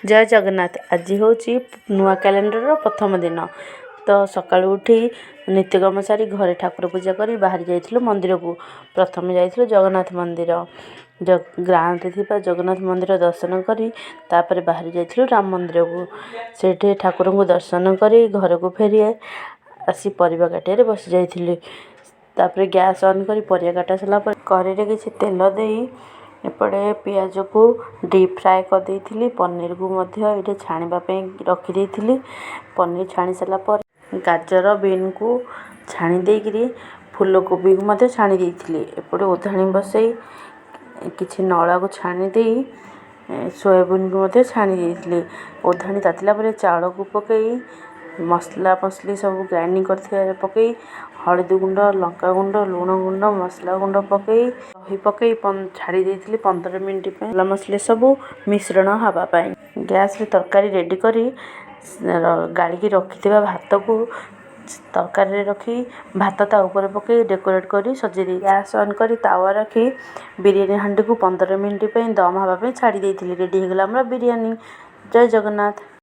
ଜୟ ଜଗନ୍ନାଥ। ଆଜି ହେଉଛି ନୂଆ କ୍ୟାଲେଣ୍ଡରର ପ୍ରଥମ ଦିନ। ତ ସକାଳୁ ଉଠି ନିତ୍ୟକର୍ମ ସାରି ଘରେ ଠାକୁର ପୂଜା କରି ବାହାରି ଯାଇଥିଲୁ ମନ୍ଦିରକୁ। ପ୍ରଥମେ ଯାଇଥିଲୁ ଜଗନ୍ନାଥ ମନ୍ଦିର। ଗାଁରେ ଥିବା ଜଗନ୍ନାଥ ମନ୍ଦିର ଦର୍ଶନ କରି ତାପରେ ବାହାରି ଯାଇଥିଲୁ ରାମ ମନ୍ଦିରକୁ। ସେଇଠି ଠାକୁରଙ୍କୁ ଦର୍ଶନ କରି ଘରକୁ ଫେରି ଆସି ପରିବା କାଟିବାରେ ବସି ଯାଇଥିଲି। ତାପରେ ଗ୍ୟାସ୍ ଅନ୍ କରି ପରିବା କାଟା ସରିଲା ପରେ କରେଇରେ କିଛି ତେଲ ଦେଇ ଏପଟେ ପିଆଜକୁ ଡିପ୍ ଫ୍ରାଏ କରିଦେଇଥିଲି। ପନିରକୁ ମଧ୍ୟ ଏଇଠି ଛାଣିବା ପାଇଁ ରଖିଦେଇଥିଲି। ପନିର ଛାଣି ସାରିଲା ପରେ ଗାଜର, ବିନ୍କୁ ଛାଣି ଦେଇକିରି ଫୁଲକୋବିକୁ ମଧ୍ୟ ଛାଣି ଦେଇଥିଲି। ଏପଟେ ଓଧାଣି ବସେଇ କିଛି ନଳାକୁ ଛାଣି ଦେଇ ସୋୟାବିନ୍କୁ ମଧ୍ୟ ଛାଣି ଦେଇଥିଲି। ଓଧାଣି ତାତିଲା ପରେ ଚାଉଳକୁ ପକାଇ, ମସଲା ମସଲି ସବୁ ଗ୍ରାଇଣ୍ଡିଙ୍ଗ କରିଥିବା ପକାଇ, ହଳଦୀ ଗୁଣ୍ଡ, ଲଙ୍କା ଗୁଣ୍ଡ, ଲୁଣ ଗୁଣ୍ଡ, ମସଲା ଗୁଣ୍ଡ ପକାଇ, ଦହି ପକାଇ ଛାଡ଼ି ଦେଇଥିଲି 15 ମିନିଟ୍ ପାଇଁ ମସଲା ମସଲି ସବୁ ମିଶ୍ରଣ ହେବା ପାଇଁ। ଗ୍ୟାସ୍ରେ ତରକାରୀ ରେଡ଼ି କରି ଗାଳିକି ରଖିଥିବା ଭାତକୁ ତରକାରୀରେ ରଖି, ଭାତ ତା ଉପରେ ପକାଇ ଡେକୋରେଟ୍ କରି ସଜେଇ ଦେଇ, ଗ୍ୟାସ୍ ଅନ୍ କରି ତାୱା ରଖି ବିରିୟାନୀ ହାଣ୍ଡିକୁ 15 ମିନିଟ୍ ପାଇଁ ଦମ୍ ହେବା ପାଇଁ ଛାଡ଼ି ଦେଇଥିଲି। ରେଡ଼ି ହେଇଗଲା ଆମର ବିରିୟାନୀ। ଜୟ ଜଗନ୍ନାଥ।